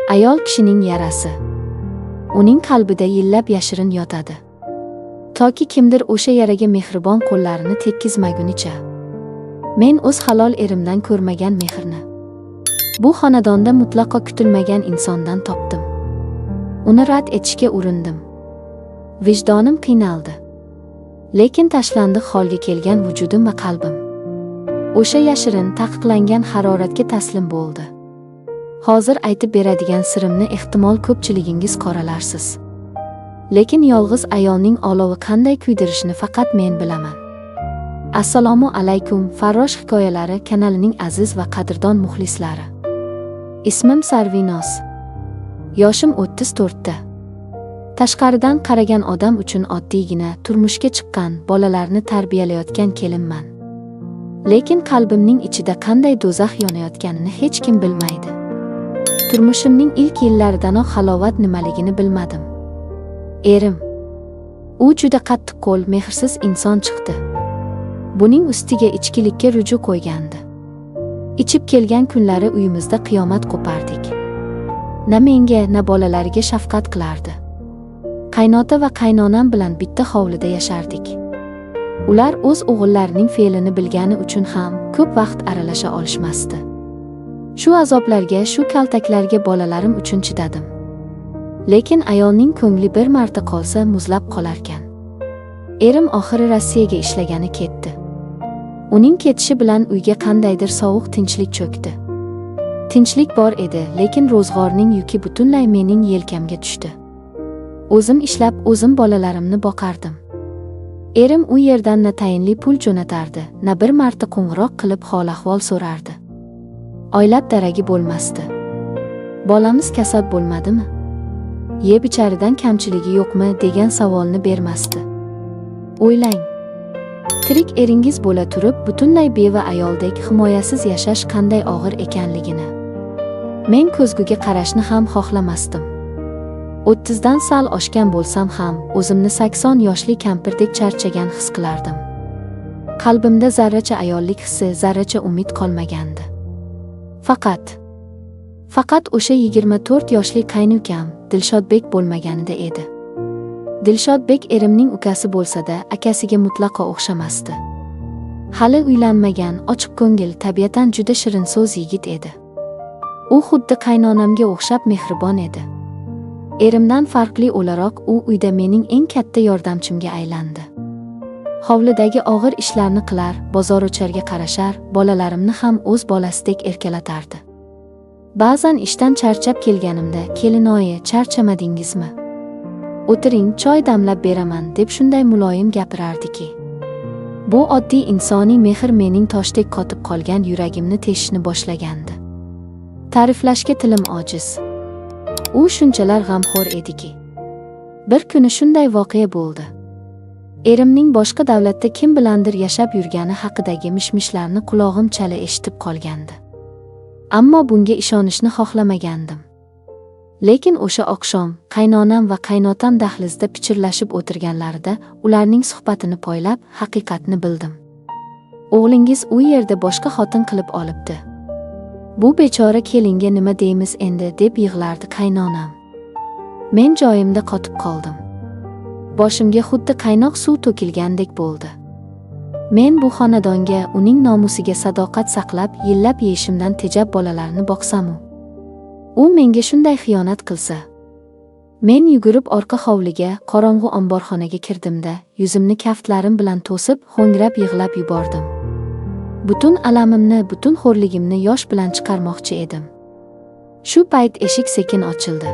Ayol kishining yarasi uning qalbida yillab yashirin yotadi. Toki kimdir o'sha yaraga mehribon qo'llarini tekkizmagunicha. Men o'z halol erimdan ko'rmagan mehrni bu xonadonda mutlaqo kutilmagan insondan topdim. Uni rad etishga urindim. Vijdonim qiynaldi. Lekin tashlandiq holga kelgan vujudim va qalbim o'sha yashirin taqiqlangan haroratga taslim bo'ldi. Hozir aytib beradigan sirimni ehtimol ko'pchiligingiz qoralarsiz. Lekin yolg'iz ayolning olovi qanday kuydirishini faqat men bilaman. Assalomu alaykum, Farrosh hikoyalari kanalining aziz va qadrdon muxlislari. Ismim Sarvinoz. Yoshim 34 ta. Tashqaridan qaragan odam uchun oddiygina turmushga chiqqan, bolalarni tarbiyalayotgan kelinman. Lekin qalbimning ichida qanday do'zax yonayotganini hech kim bilmaydi. Turmushimning ilk yillaridanoq halovat nimaligini bilmadim. Erim. U juda qattiqqo'l, mehrsiz inson chiqdi. Buning ustiga ichkilikka ruju qo'ygandi. Ichib kelgan kunlari uyimizda qiyomat qo'pardik. Na menga, na bolalariga shafqat qilardi. Qaynota va qaynonam bilan bitta hovlida yashardik. Ular o'z o'g'illarining fe'lini bilgani uchun ham ko'p vaqt aralasha olishmasdi. Shu azoblarga, shu kaltaklarga bolalarim uchun chidadim. Lekin ayolning ko'ngli bir marta qolsa muzlab qolarkan. Erim oxiri Rossiyaga ishlagani ketdi. Uning ketishi bilan uyga qandaydir sovuq tinchlik cho'kdi. Tinchlik bor edi, lekin ro'zg'orning yuki butunlay mening yelkamga tushdi. O'zim ishlab, o'zim bolalarimni boqardim. Erim u yerdan na tayinli pul jo'natardi, na bir marta qo'ng'iroq qilib hol-ahvol so'rardi. Oylab daragi bo'lmasdi. Bolamiz kasal bo'lmadimi? Yeb icharidan kamchiligi yo'qmi degan savolni bermasdi. O'ylang. Tirik eringiz bo'la turib, butunlay beva ayoldek himoyasiz yashash qanday og'ir ekanligini. Men ko'zguga qarashni ham xohlamasdim. 30 dan sal oshgan bo'lsam ham, o'zimni 80 yoshli kampirdek charchagan his qilardim. Qalbimda zarracha ayollik hissi, zarracha umid qolmagandi. Faqat o'sha 24 yoshli qaynukam Dilshodbek bo'lmaganida edi. Dilshodbek erimning ukasi bo'lsa-da, akasiga mutlaqo o'xshamasdi. Hali uylanmagan, ochiq ko'ngil, tabiatan juda shirinso'z yigit edi. U xuddi qaynonamga o'xshab mehribon edi. Erimdan farqli o'laroq u uyda mening eng katta yordamchimga aylandi. Hovlidagi og'ir ishlarni qilar, bozor-o'charga qarashar, bolalarimni ham o'z bolasidek erkalatardi. Ba'zan ishdan charchab kelganimda, "Kelinoyi, charchamadingizmi? O'tiring, choy damlab beraman", deb shunday muloyim gapirardiki. Bu oddiy insoniy mehr mening toshdek qotib qolgan yuragimni teshishni boshlagandi. Ta'riflashga tilim ojiz. U shunchalar g'amxo'r ediki. Bir kuni shunday voqea bo'ldi. Erimning boshqa davlatda kim bilandir yashab yurgani haqidagi mishmishlarni qulog'im chala eshitib qolgandi. Ammo bunga ishonishni xohlamagandim. Lekin o'sha oqshom qaynonam va qaynotam dahlizda pichirlashib o'tirganlarida ularning suhbatini poylab, haqiqatni bildim. O'g'lingiz u yerda boshqa xotin qilib olibdi. Bu bechora kelinga nima deymiz endi, deb yig'lardi qaynonam. Men joyimda qotib qoldim. Boshimga xuddi qaynoq suv to'kilgandek bo'ldi. Men bu xonadonga, uning nomusiga sadoqat saqlab, yillab yeyishimdan tejab bolalarni boqsam-u, u menga shunday xiyonat qilsa. Men yugurib orqa hovliga, qorong'u omborxonaga kirdimda, yuzimni kaftlarim bilan to'sib, ho'ngrab yig'lab yubordim. Butun alamimni, butun xo'rligimni yosh bilan chiqarmoqchi edim. Shu payt eshik sekin ochildi.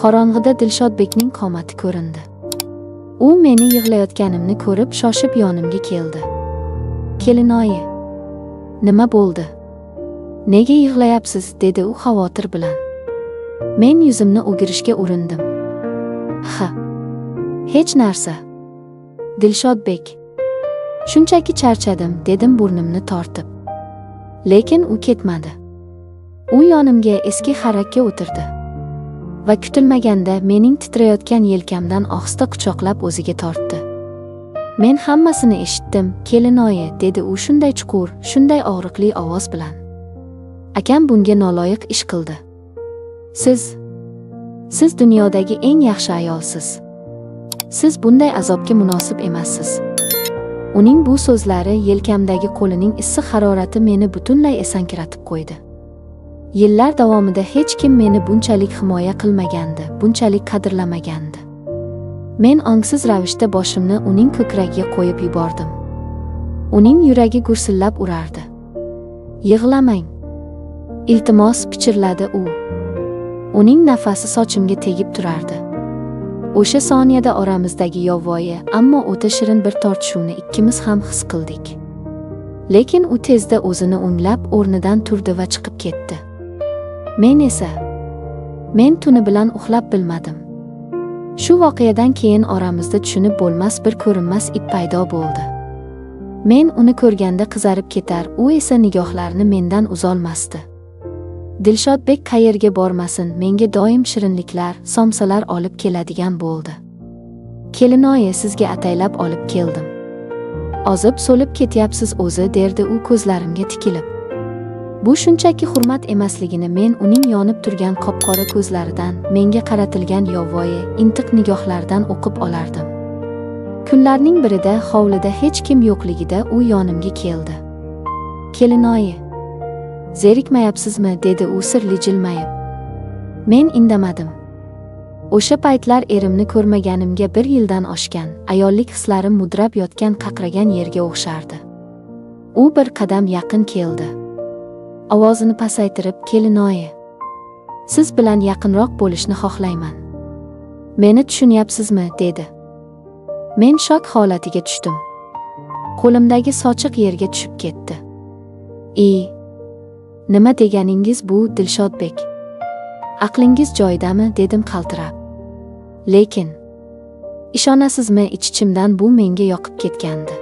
Qorong'ida Dilshodbekning qomati ko'rindi. U meni yig'layotganimni ko'rib, shoshib yonimga keldi. "Kelinoyi, nima bo'ldi? Nega yig'layapsiz?" dedi u xavotir bilan. Men yuzimni o'girishga urindim. "Ha. Hech narsa. Dilshodbek. Shunchaki charchadim", dedim burnimni tortib. Lekin u ketmadi. U yonimga, eski xarakka o'tirdi. Va kutilmaganda mening titrayotgan yelkamdan ohista quchoqlab o'ziga tortdi. "Men hammasini eshitdim, kelinoyi", dedi u shunday chuqur, shunday og'riqli ovoz bilan. "Akam bunga noloyiq ish qildi. Siz dunyodagi eng yaxshi ayolsiz. Siz bunday azobga munosib emassiz." Uning bu so'zlari, yelkamdagi qo'lining issiq harorati meni butunlay esankiratib qo'ydi. Yillar davomida hech kim meni bunchalik himoya qilmagandi, bunchalik qadrlamagandi. Men ongsiz ravishda boshimni uning ko'kragiga qo'yib yubordim. Uning yuragi gursillab urardi. "Yig'lamang. Iltimos," pichirladi u. Uning nafasi sochimga tegib turardi. O'sha soniyada oramizdagi yovvoyi, ammo o'ta shirin bir tortishuvni ikkimiz ham his qildik. Lekin u tezda o'zini o'nglab, o'rnidan turdi va chiqib ketdi. Men esa men tuni bilan uxlab bilmadim. Shu voqeadan keyin oramizda tushunib bo'lmas bir ko'rinmas ip paydo bo'ldi. Men uni ko'rganda qizarib ketar, u esa nigohlarini mendan uzolmasdi. Dilshodbek qayerga bormasin, menga doim shirinliklar, somsalar olib keladigan bo'ldi. "Kelinoyi, sizga ataylab olib keldim. Ozib, so'lib ketyapsiz o'zi," derdi u ko'zlarimga tikilib. Bu shunchaki hurmat emasligini men uning yonib turgan qop-qora ko'zlaridan, menga qaratilgan yovvoyi, intiq nigohlardan o'qib olardim. Kunlarning birida hovlida hech kim yo'qligida u yonimga keldi. "Kelinoyi, zerikmayapsizmi?" dedi u sirli jilmayib. Men indamadim. O'sha paytlar erimni ko'rmaganimga bir yildan oshgan, ayollik hislarim mudrab yotgan qaqragan yerga o'xshardi. U bir qadam yaqin keldi. Ovozini pasaytirib, "Kelinoyi, siz bilan yaqinroq bo'lishni xohlayman. Meni tushunyapsizmi?" dedi. Men shok holatiga tushdim. Qo'limdagi sochiq yerga tushib ketdi. "I, nima deganingiz bu, Dilshodbek? Aqlingiz joyidami?" dedim qaltirab. Lekin ishonasizmi, ich-ichimdan bu menga yoqib ketgandi.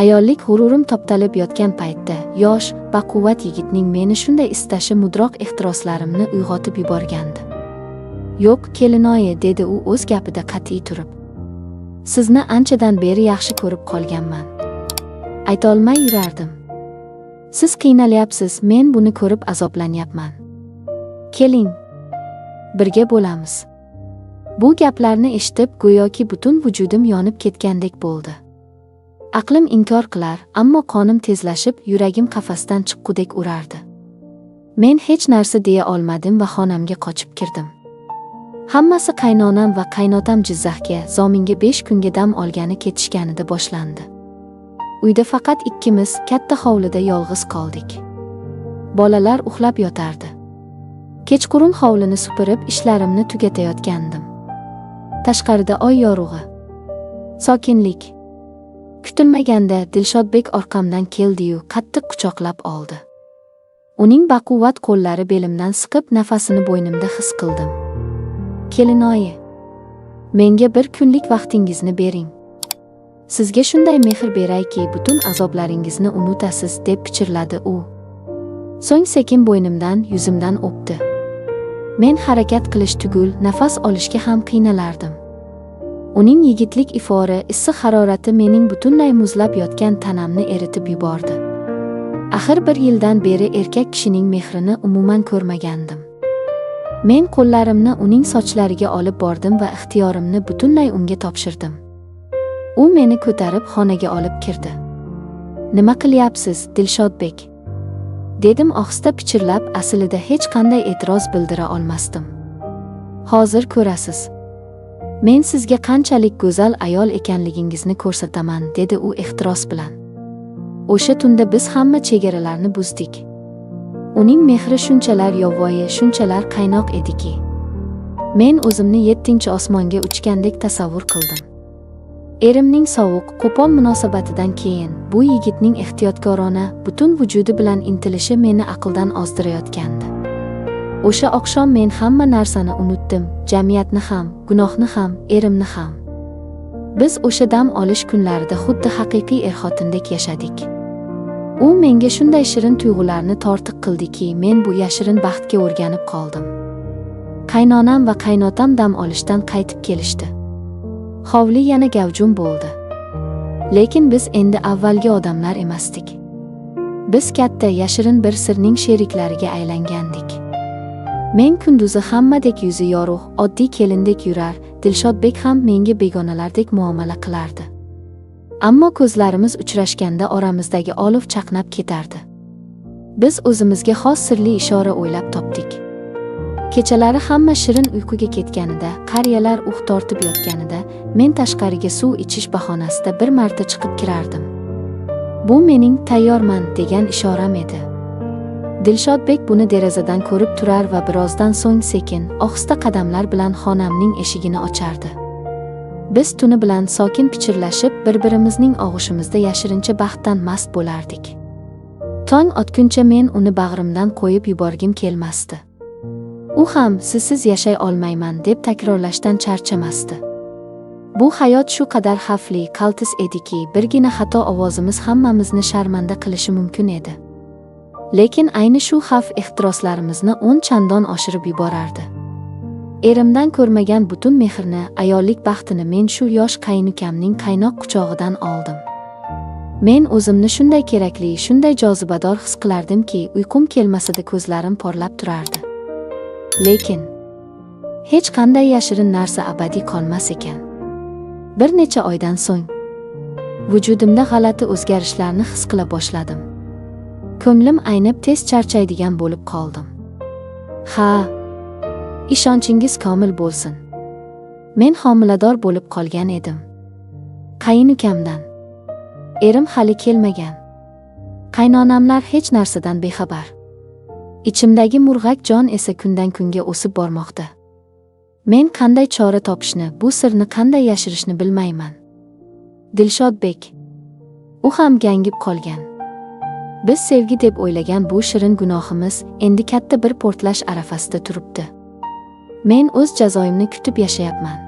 Ayollik g'ururim toptalib yotgan paytda yosh, baquvvat yigitning meni shunday istashi mudroq ehtiroslarimni uyg'otib yuborgandi. "Yo'q, kelinoyi," dedi u o'z gapida qat'iy turib. "Sizni anchadan beri yaxshi ko'rib qolganman. Aytolmay yurardim. Siz qiynalyapsiz, men buni ko'rib azoblanyapman. Keling, birga bo'lamiz." Bu gaplarni eshitib, go'yoki butun vujudim yonib ketgandek bo'ldi. Aqlim inkor qilar, ammo qonim tezlashib, yuragim qafasdan chiqqudek urardi. Men hech narsa deya olmadim va xonamga qochib kirdim. Hammasi qaynonam va qaynotam Jizzaxga, Zominga 5 kunga dam olgani ketishganida boshlandi. Uyda faqat ikkimiz katta hovlida yolg'iz qoldik. Bolalar uxlab yotardi. Kechqurun hovlini supurib, ishlarimni tugatayotgandim. Tashqarida oy yorug'i. Sokinlik. Kutilmaganda Dilshodbek orqamdan keldi-yu, qattiq quchoqlab oldi. Uning baquvvat qo'llari belimdan siqib, nafasini bo'ynimda his qildim. "Kelinoyi, menga bir kunlik vaqtingizni bering. Sizga shunday mehr berayki, butun azoblaringizni unutasiz," deb pichirladi u. So'ng sekin bo'ynimdan, yuzimdan o'pdi. Men harakat qilish tugul, nafas olishga ham qiynalardim. Uning yigitlik ifori, issiq harorati mening butunlay muzlab yotgan tanamni eritib yubordi. Axir bir yildan beri erkak kishining mehrini umuman ko'rmagandim. Men qo'llarimni uning sochlariga olib bordim va ixtiyorimni butunlay unga topshirdim. U meni ko'tarib xonaga olib kirdi. "Nima qilyapsiz, Dilshodbek?" dedim ohista pichirlab, aslida hech qanday e'tiroz bildira olmasdim. "Hozir ko'rasiz. Men sizga qanchalik go'zal ayol ekanligingizni ko'rsataman," dedi u ehtiros bilan. O'sha tunda biz hamma chegaralarni buzdik. Uning mehri shunchalar yovvoyi, shunchalar qaynoq ediki, men o'zimni 7-osmonga uchgandek tasavvur qildim. Erimning sovuq, qo'pol munosabatidan keyin bu yigitning ehtiyotkorona, butun vujudi bilan intilishi meni aqldan ozdirayotgandi. O'sha oqshom men hamma narsani unutdim, jamiyatni ham, gunohni ham, erimni ham. Biz o'sha dam olish kunlarida xuddi haqiqiy er-xotindek yashadik. U menga shunday shirin tuyg'ularni tortiq qildiki, men bu yashirin baxtga o'rganib qoldim. Qaynonam va qaynotam dam olishdan qaytib kelishdi. Hovli yana gavjum bo'ldi. Lekin biz endi avvalgi odamlar emasdik. Biz katta yashirin bir sirning sheriklariga aylangandik. Men kunduzi hammadek yuzi yorug', oddiy kelindek yurar, Dilshodbek ham menga begonalardek muomala qilardi. Ammo ko'zlarimiz uchrashganda oramizdagi olov chaqnab ketardi. Biz o'zimizga xos sirli ishora o'ylab topdik. Kechalari hamma shirin uyquga ketganida, qariyalar uh tortib yotganida, men tashqariga suv ichish bahonasida bir marta chiqib kirardim. Bu mening tayyorman degan ishoram edi. Dilshodbek buni derazadan ko'rib turar va birozdan so'ng sekin, ohista qadamlar bilan xonamning eshigini ochardi. Biz tuni bilan sokin pichirlashib, bir-birimizning og'ushimizda yashirincha baxtdan mast bo'lardik. Tong otguncha men uni bag'rimdan qo'yib yuborgim kelmasdi. U ham sizsiz yashay olmayman deb takrorlashdan charchamasdi. Bu hayot shu qadar xavfli, qaltis ediki, birgina xato ovozimiz hammamizni sharmanda qilishi mumkin edi. Lekin ayni shu xavf ehtiroslarimizni 10 chandon oshirib yuborardi. Erimdan ko'rmagan butun mehrni, ayollik baxtini men shu yosh qaynukamning qaynoq quchog'idan oldim. Men o'zimni shunday kerakli, shunday jozibador his qilardimki, uyqum kelmasada ko'zlarim porlab turardi. Lekin hech qanday yashirin narsa abadiy qolmas ekan. Bir necha oydan so'ng vujudimda g'alati o'zgarishlarni his qila boshladim. Ko'nglim aynib, tez charchaydigan bo'lib qoldim. Ha, ishonchingiz komil bo'lsin. Men homilador bo'lib qolgan edim. Qaynukamdan. Erim hali kelmagan. Qaynonamlar hech narsadan bexabar. Ichimdagi murg'ak jon esa kundan kunga o'sib bormoqda. Men qanday chora topishni, bu sirni qanday yashirishni bilmayman. Dilshodbek. U ham gangib qolgan. Biz sevgi deb o'ylagan bu shirin gunohimiz endi katta bir portlash arafasida turibdi. Men o'z jazoimni kutib yashayapman.